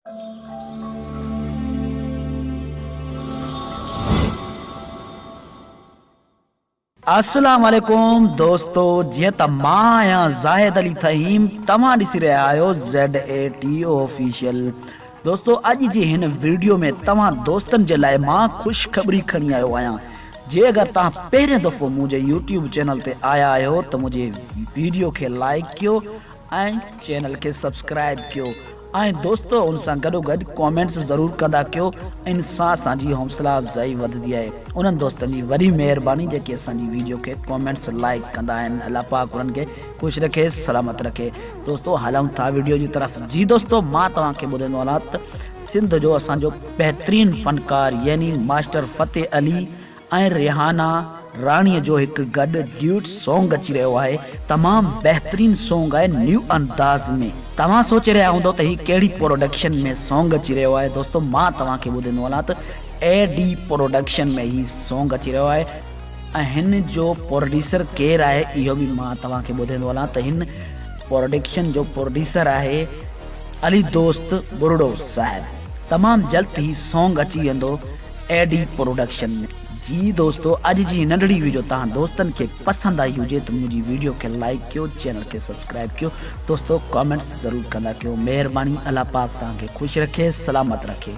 السلام عليڪم دوستو جيئن ته مان آهيان زاهد علي ٿهيم توهان ڏسي رهيا آهيو Z A T O official دوستو اڄ جي هن ويڊيو ۾ توهان دوستن جي لاء مان خوشخبري کڻي آيو آهيان جي اگر توهان پهريون دفعو منهنجي يوٽيوب چينل تي آيا آهيو ته منهنجي ويڊيو کي لائيڪ ڪيو ۽ چينل کي سبسڪرائب ڪيو ۽ دوستو ان سان گڏو گڏ ڪامينٽس ضرور ڪندا ڪيو ان سان اسان جي حوصلا افزائي وڌندي آهي انهن دوستن جي وڏي مهرباني جيڪي اسان جي ويڊيو کي ڪامينٽس لائيڪ ڪندا آهن الله پاڪ انهن کي خوش رکي سلامت رکي دوستو هلون ٿا ويڊيو جي طرف جي دوستو مان توهان کي ٻڌائيندو هلان ته سنڌ جو اسان جو بهترين فنڪار يعني ماسٽر فتح علي ۽ ريحانه راڻي جو هڪ گڏ ڊيوٽ سونگ اچي رهيو آهي تمام بهترين سونگ آهي نيو انداز ۾ توهان سوچي رهيا هوندو ته هي ڪهڙي پروڊڪشن ۾ سونگ اچي رهيو آهي دوستو مان توهان کي ٻڌيندو هلان ته اي ڊي پروڊڪشن ۾ هي سونگ اچي رهيو آهي ۽ هن جو پروڊيوسر ڪير آهي اهو به مان توهان کي ٻڌيندو هلان ته هن پروڊڪشن جو پروڊيوسر آهي علي دوست ٻرڙو صاحب تمام جلد هي سونگ اچي ويندو اي ڊي پروڊڪشن ۾. جي دوستو اڄ جي هي ننڍڙي ويڊيو توهان دوستن کي پسند آئي هجي ته منهنجي ويڊيو کي لائيڪ ڪيو چينل کي سبسڪرائيب ڪيو دوستو ڪامينٽس ضرور ڪندا ڪيو مهرباني الله پاڪ توهان کي خوش رکي سلامت رکي.